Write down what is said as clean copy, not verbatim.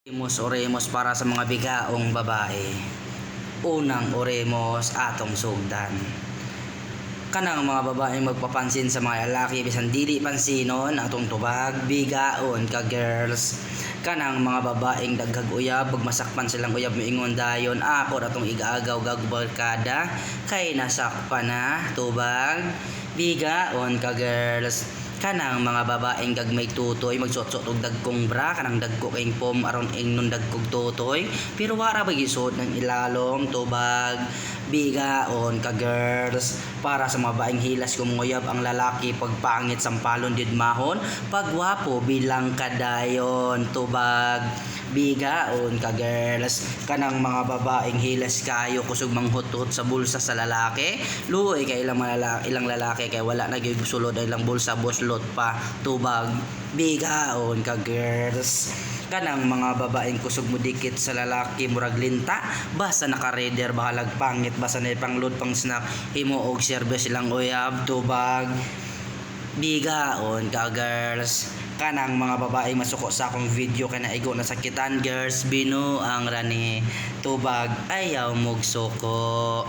Oremos, oremos para sa mga bigaong babae. Unang oremos atong sugdan. Kanang mga babaeng magpapansin sa mga lalaki bisan dili pansinon, atong tubag, bigaon ka, girls. Kanang mga babaeng daghag uyab, pag masakpan silang uyab, moingon dayon, "Ako ra tong igaagaw gag barkada kay nasakpan na." Tubag, bigaon ka, girls. Kanang mga babaeng gagmay tutoy, magsuot-suot og dagkong bra, kanang dagko kayong foam aron ingnon dagkog tutoy, pero wara ba gisuot ng ilalom? Tubag, bigaon ka, girls. Para sa mga babaeng hilas kumuyab ang lalaki, pag pangit sampalon didmahon, pag gwapo bilang kadayon. Tubag, bigaon ka, girls. Kanang mga babaeng hilas kayo, kusog manghutot sa bulsa sa lalaki, luoy kay ilang mga lalaki, ilang lalaki kay wala na gyud sulod ang ilang bulsa, buslot pa. Tubag, bigaon ka, girls. Kanang mga babaeng kusog mo dikit sa lalaki murag linta, basta naka-raider, bahalag pangit, basta na pangload pang snack, himo og service ilang uyab. Tubag, bigaon ka, girls. Kanang mga babaeng masuko sa akong video kay naigo na sakitan, girls, binuang rani. Tubag, ayaw mog suko.